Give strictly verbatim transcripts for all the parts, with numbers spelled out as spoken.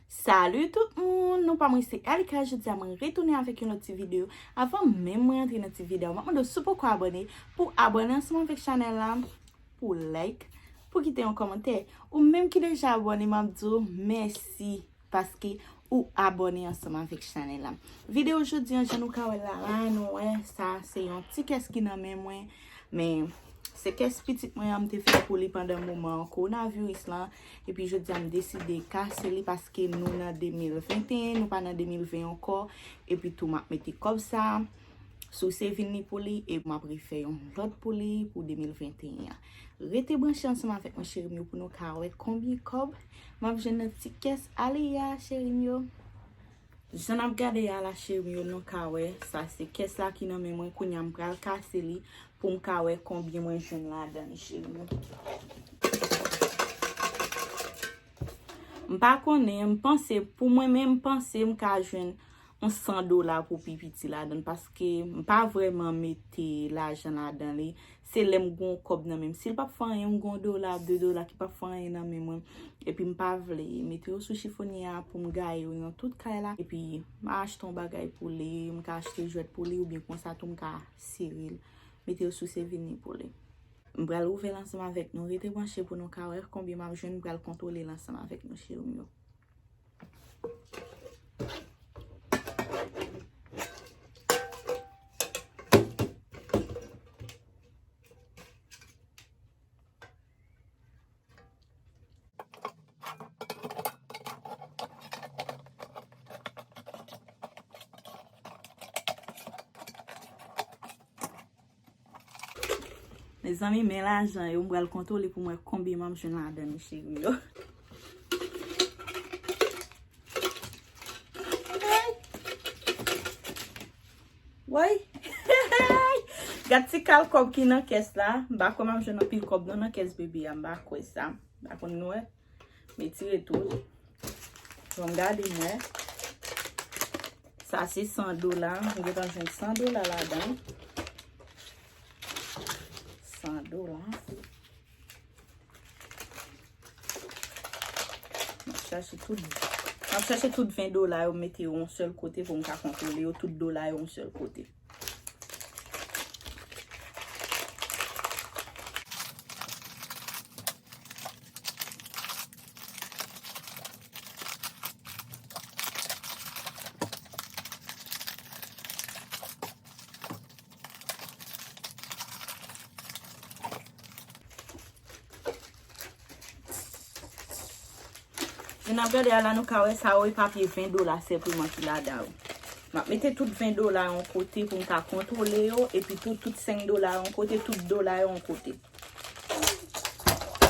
Salut tout moun, nou pa mwen se Elika, jodi a mwen retounen avèk yon lòt ti videyo. Avan menm mwen antre nan ti videyo, mwen mande w si w poko abòne, pou abòne ansanm avèk chanèl la, pou like, pou kite yon kòmantè. Ou menm ki deja abòne, m ap di w mèsi paske ou abòne ansanm avèk chanèl la. Videyo jodi an, jan nou ka wè l la, la, nou wè, sa se yon ti kès ki nan men mwen, men se kès pitit mwen an m te fè pou li pandan moman kowonaviris lan, epi jodi a m deside kase li paske nou nan de mil venteyen, nou pa nan de mil ven ankò, epi tou m ap mete kòb sa sou saving li pou li, e m ap refè yon lòt pou li pou de mil venteyen an. Rete branche ansanm avèk mwen, cheri m yo, pou nou ka wè konbyen kòb m ap jwenn nan ti kès Aleya, cheri m yo. Jan n ap gade a la, cheri m yo, nou ka wè, sa se kès la ki nan men mwen, kounye a m pral kase li pou m ka wè konbyen mwen jwenn ladan li, cheri m yo. M pa konnen, m panse, pou mwen menm, m panse m ka jwenn yon san dola pou pi piti ladan l, paske m pa vrèman mete lajan ladan li. Se lè m gen yon kòb nan men m. Si l p ap fè anyen, m gen yon dola, de dola ki p ap fè anyen nan men mwen. Epi m pa vle mete yo sou chifonye a pou m gaye yo nan tout kay la. Epi m a achte yon bagay pou li, m ka achte jwèt pou li, oubyen konsa tou m ka sere l, mete yo sou saving li pou li. M pral ouvè l ansanm avèk nou. Rete branche pou nou ka wè konbyen m ap jwenn. M pral kontwole l ansanm avèk nou, cheri m yo. Mezanmi, men lajan yo, m pral kontwole pou m wè konbyen m ap jwenn ladan li, cheri m yo. Woy! Gad ti kal kòb ki nan kès la. M pa kwè m ap jwenn anpil kòb non nan kès bebe a, m pa kwè sa. M pa konn nou wè. M retire tout. Bon, gade m wè. Sa se san dola. M gentan jwenn san dola ladan. San dola. M ap chache tout, m ap chache tout ven dola yo, mete yo yon sèl kote pou m ka kontwole yo, tout dola yo yon sèl kote. Jan n ap gade a la, nou ka wè sa yo e papye ven dola senpleman ki ladan yo. M ap mete tout ven dola yon kote pou m ka kontwole yo, epi tou, tout senk dola yon kote, tout dola yo yon kote.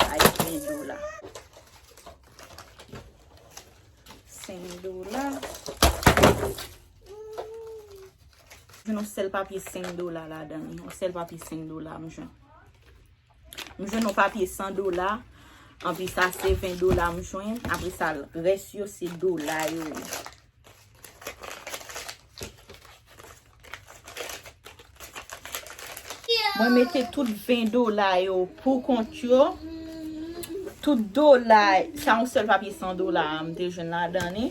Ay, ven dola. Senk dola. Jwenn yon sèl papye senk dola ladan li. Yon sèl papye senk dola m jwenn. M jwenn yon papye san dola. Anpi sa se ven dola m jwenn. Apre sa, rès yo se dola yo ye. Mwen mete tout ven dola yo pou kont yo. Tout dola, sa yon sèl papye san dola a m te jwenn ladan li.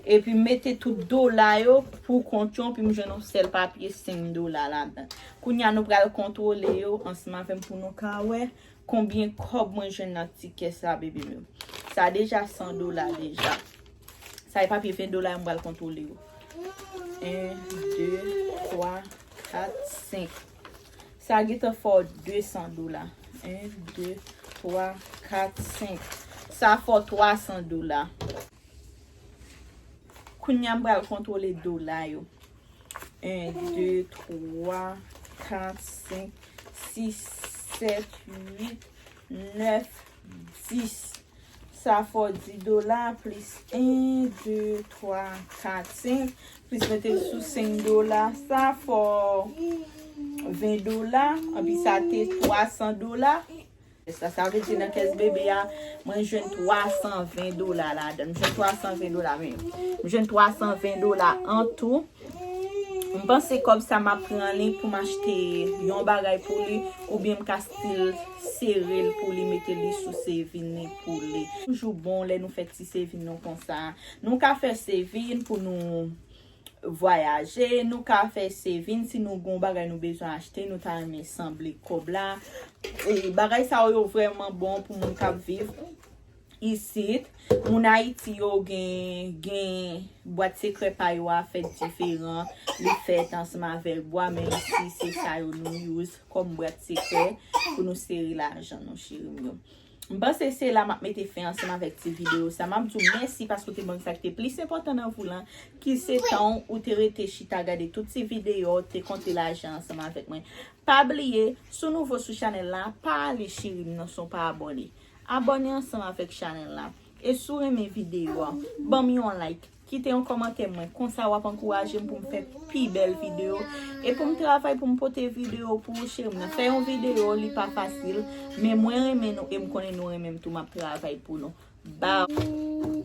Epi m mete tout dola yo pou kont yo, epi m jwenn yon sèl papye senk dola ladan. Kounye a nou pral kontwole yo ansanm avè m pou nou ka wè konbyen kòb mwen jwenn nan ti kès la, bebe m yo. Sa deja san dola deja. Sa e papye ven dola yo, m pral kontwole yo. En, de, twa, kat, senk. Sa gentan fè w de san dola. En, de, twa, kat, senk. Sa fè w twa san dola. Kounye a m pral kontwole dola yo. En, de, twa, kat, senk, sis, sèt, uit, nèf, dis. Sa fè w dis dola plis en, de, twa, kat, senk, plis mete l sou senk dola. Sa fè w ven dola. Anpi sa te twa san dola. Sa, sa vle di nan kès bebe a, mwen jwenn twa san ven dola ladan. M jwenn twa san ven dola, men m jwenn twa san ven dola an tou. M panse kòb sa m ap pran li pou m achte yon bagay pou li, oubyen m ka still sere l pou li, mete li sou saving li pou li. Toujou bon lè nou fè ti saving nou konsa. Nou ka fè saving pou nou vwayaje, nou ka fè saving si nou gon bagay nou bezwen achte, nou ta renmen sanble kòb la. E bagay sa yo vrèman bon pou moun k ap viv isit. Moun Ayiti yo gen, gen bwat sekrè pa yo a fèt diferan. Li fèt ansanm avèk bwa, men isi se sa yo nou use kòm bwat sekrè pou nou sere lajan nou, cheri m yo. M panse se la m ap mete fen ansanm avèk ti videyo sa. M ap di w mèsi paske w te ban m sa ki te plis enpòtan nan vi w lan, ki se tan w te rete chita gade tout ti videyo, te konte lajan ansanm avèk mwen. Pa bliye, si w nouvo sou chanèl la, pa ale cheri m nan san w pa abòne. Abòne ansanm avèk chanèl la. E si w renmen videyo a, ban m yon like, kite yon kòmantè mwen, konsa w ap ankouraje m pou m fè pi bèl videyo e pou m travay pou m pote videyo pou ou, cheri m nan. Fè yon videyo, li pa fasil, men mwen renmen nou e m konnen nou renmen m tou, m ap travay pou nou. Bye.